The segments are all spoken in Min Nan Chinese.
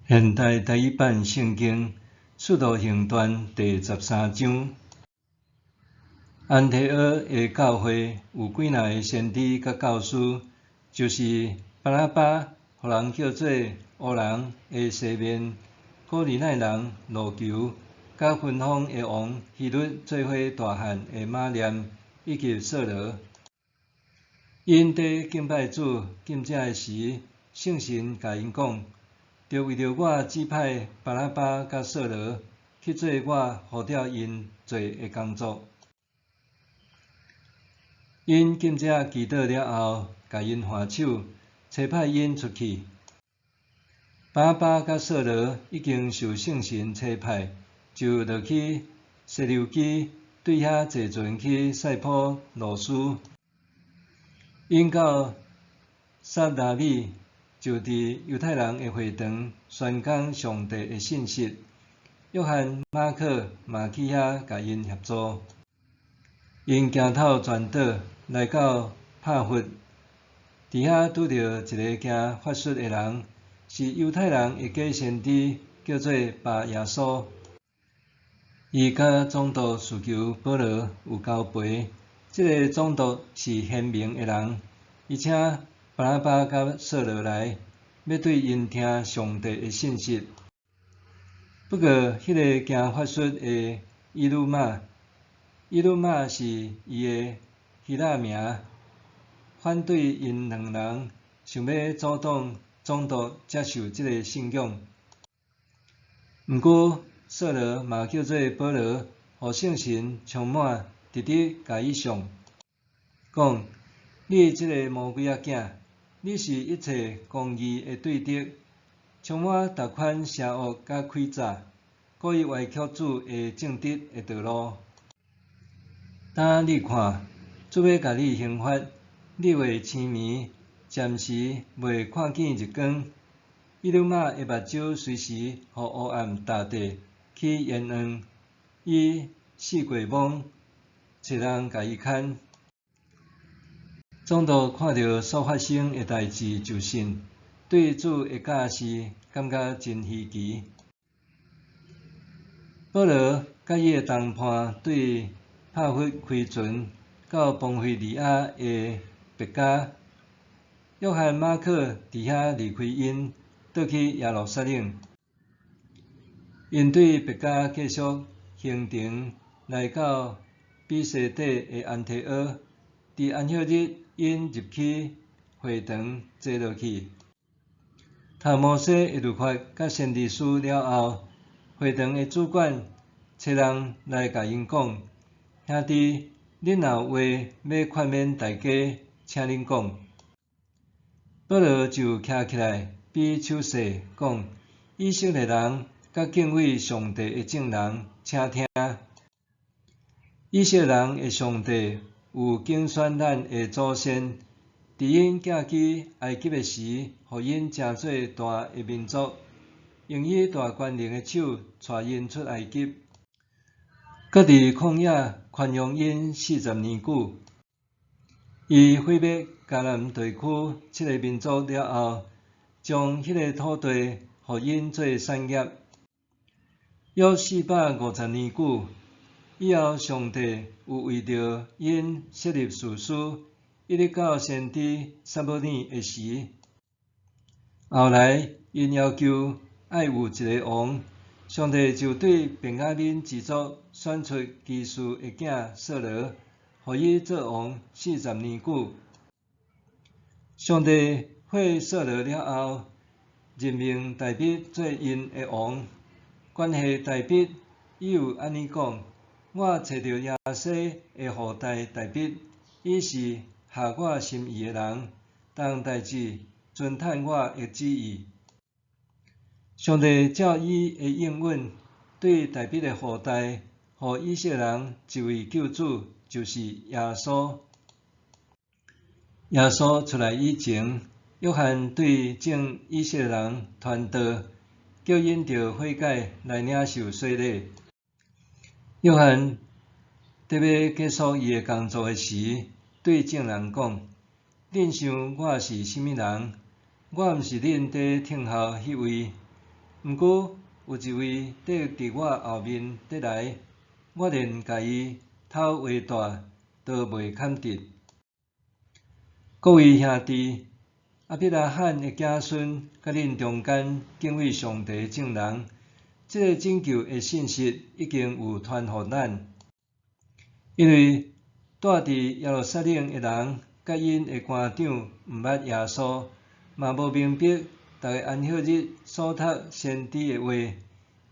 現代台語版聖經《使徒行傳》第13章。安提阿的教會有幾若个先知佮教師，就是巴拿巴，予人叫做烏人的西面，古利奈人路求，佮分封的王希律做伙大漢的馬念，以及掃羅。𪜶佇敬拜主、禁食的時，聖神共𪜶講：著為著我指派巴拿巴佮掃羅去做我呼召𪜶做的工作。𪜶禁食祈禱了後，共𪜶換手，差派𪜶出去。巴拿巴佮掃羅已經受聖神差派，就落去西流基，對遐坐船去塞浦路斯。𪜶到撒拉米，就佇猶太人的會堂宣講上帝的信息。約翰、馬可嘛去遐共𪜶協助。𪜶行透全島，來到帕弗，佇遐拄著一个行法術的人，是猶太人的假先知，叫做巴耶穌。伊佮總督司求保羅有交陪。這个總督是賢明的人，伊請巴拿巴佮掃羅來，欲對𪜶聽上帝的信息。不過，彼个行法術的以魯馬，以魯馬是伊的希臘名，反對𪜶兩人，想欲阻擋總督接受這个信仰。毋過，掃羅嘛叫做保羅，予聖神充滿，直直共伊上，講：你這个魔鬼仔囝，你是一切公義的對敵，充滿逐款邪惡佮詭詐，故意歪曲主的正直的道路。今你看，主欲共你刑罰，你會癡迷，暫時袂看見日光。以魯馬的目睭隨時予烏暗罩著，起冤枉，伊四過摸，揣人共伊牽。總督看著所發生的代誌就信，對主的教示感覺真稀奇。保羅佮伊的同伴對帕弗開船到磅腓利亞的別迦，約翰、馬可佇遐離開𪜶，倒去耶路撒冷。𪜶對別迦繼續行程，來到彼西底的安提阿。佇安息日，𪜶入去會堂坐落去，讀摩西的律法佮先知書了後，會堂的主管差人來共𪜶講：兄弟，恁若有話欲勸勉大家，請恁講。保羅就徛起來，比手勢講：以色列人佮敬畏上帝的眾人，請聽！以色列人的上帝有揀選咱的祖先，佇𪜶寄居埃及的時，予𪜶成做大的民族，用伊大權能的手帶𪜶出埃及，閣佇曠野寬容𪜶40年久。伊毀滅迦南地區七个民族了後，將彼个土地予𪜶做產業。約450年久以後，上帝有為著𪜶設立士師，一直到先知撒母耳的時。後來，𪜶要求愛有一个王，上帝就對便雅憫支族選出基士的囝掃羅，予伊做王四十年久。上帝廢掃羅了後，任命大衛做𪜶的王。關係大衛，伊有按呢講：我揣著耶西的後代大衛，伊是合我心意的人，逐項代誌遵趁我的旨意。上帝照伊的應允，對大衛的後代，予以色列人一位救主，就是耶穌。耶穌出來以前，約翰對眾以色列人傳道，叫𪜶著悔改來領受洗禮。約翰佇欲結束伊的工作的時，對眾人講：恁想我是啥物人？我毋是恁佇聽候彼位。毋過有一位綴佇我後面綴來，我連共伊頭鞋帶都袂堪得。各位兄弟，亞伯拉罕的子孫，佮恁中間敬畏上帝的眾人，這个拯救的信息已經有傳予咱。因為住佇耶路撒冷的人，佮𪜶的官長毋捌耶穌，嘛無明白逐个安息日所讀先知的話，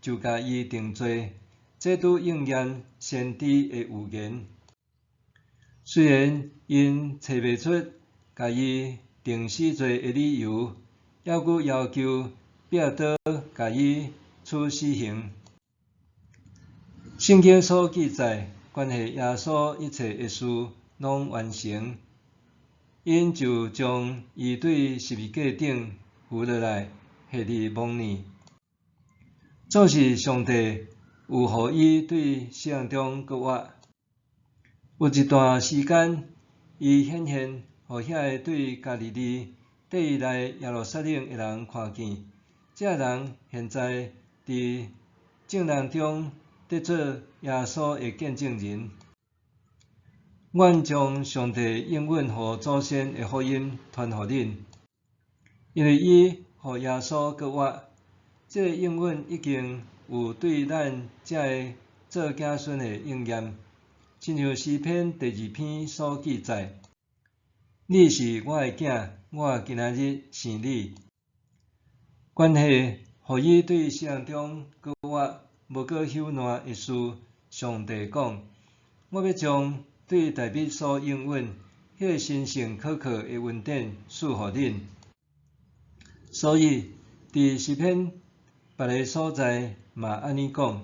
就共伊定罪，這拄應驗先知的預言。雖然𪜶揣袂出共伊定死罪的理由，猶閣要求彼拉多共伊處死刑。聖經所記載關係耶穌一切的事，攏完成，𪜶就將伊對十字架頂扶落來，下佇墓裡。總是上帝有予伊對死人中閣活。有一段時間，伊顯現予遐个對加利利綴伊來耶路撒冷的人看見。這人現在佇眾人中佇做耶穌的見證人。阮將上帝應允予祖先的福音傳予恁，因為伊予耶穌閣活，這个應允已經有對咱這个做子孫的應驗，親像詩篇第二篇所記載：你是我的囝，我今仔日生你。關係予伊對死人中閣活，無閣朽爛的事，上帝講：我欲將對大衛所應允彼个神聖可靠的恩典賜予恁。所以，佇詩篇別个所在嘛按呢講：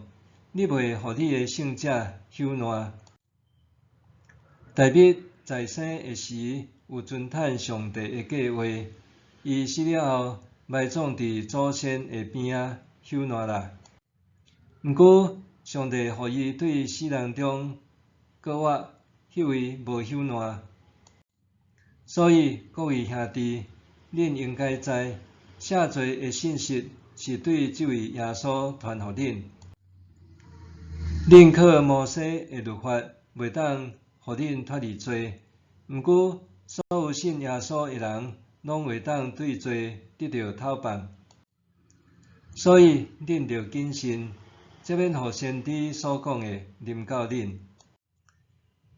你袂予你的聖者朽爛。大衛在生的時，有遵趁上帝的計劃，伊死了後，埋葬佇祖先的邊仔，朽爛啦。毋過，上帝予伊對死人中閣活，彼位無朽爛。所以，各位兄弟，恁應該知，赦罪的信息是對這位耶穌傳予恁。恁靠摩西的律法，袂當予恁脫離罪。毋過，所有信耶穌的人，攏會當對罪得著透放。所以，恁著謹慎，才免予先知所講的臨到恁。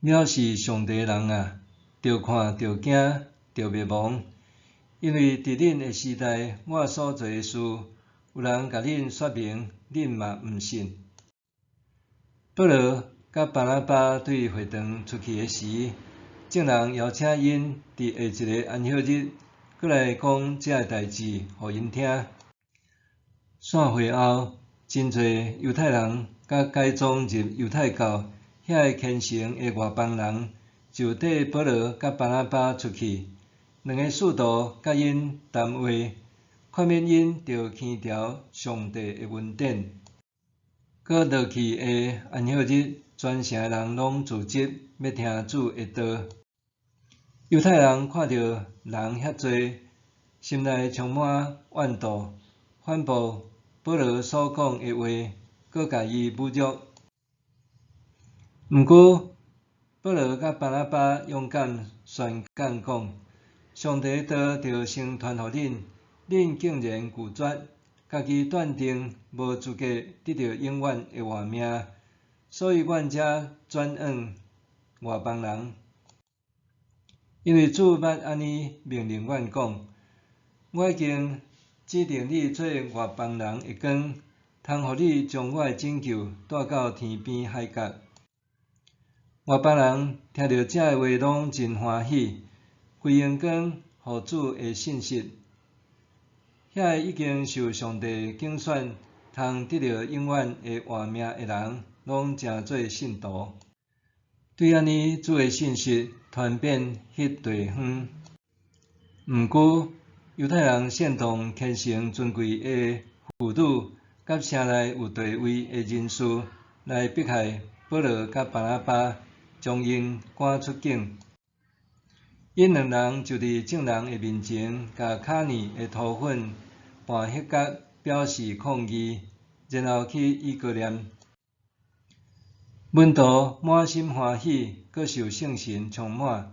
藐視上帝的人啊，著看著驚，著滅亡，因為佇恁的時代，我所做的事，有人共恁說明，恁嘛毋信。保羅佮巴拿巴對會堂出去的時，眾人邀請𪜶佇下一个安息日，閣來講這个代誌予𪜶聽。散會後，真濟猶太人佮改宗入猶太教遐个虔誠的外邦人，就綴保羅佮巴拿巴出去，兩个使徒佮𪜶談話，勸勉𪜶著輕徭上帝的恩典。閣落去的安息日，全城的人攏聚集，欲聽主的道。猶太人看著人遐濟，心內充滿怨妒，反駁保羅所講的話，閣共伊侮辱。毋過，保羅佮巴拿巴勇敢宣講講，上帝的道著先傳予恁，恁竟然拒絕，家己斷定無資格得著永遠的活命，所以阮才轉往外邦人。因為主捌按呢命令阮講：我已經指定你做外邦人的光，通予你將我的拯救帶到天邊海角。外邦人聽著這个話，攏真歡喜，歸榮光予主的信實。遐个已經受上帝揀選，通得著永遠的活命的人，攏成做信徒。對按呢，主的信息傳遍彼地方。毋過，猶太人煽動虔誠尊貴的婦女，佮城內有地位的人士來迫害保羅佮巴拿巴，將𪜶趕出境。𪜶兩人就佇眾人的面前，共跤耳的塗粉拌血角，表示抗議，然後去以哥念。門徒滿心歡喜，閣受聖神充滿。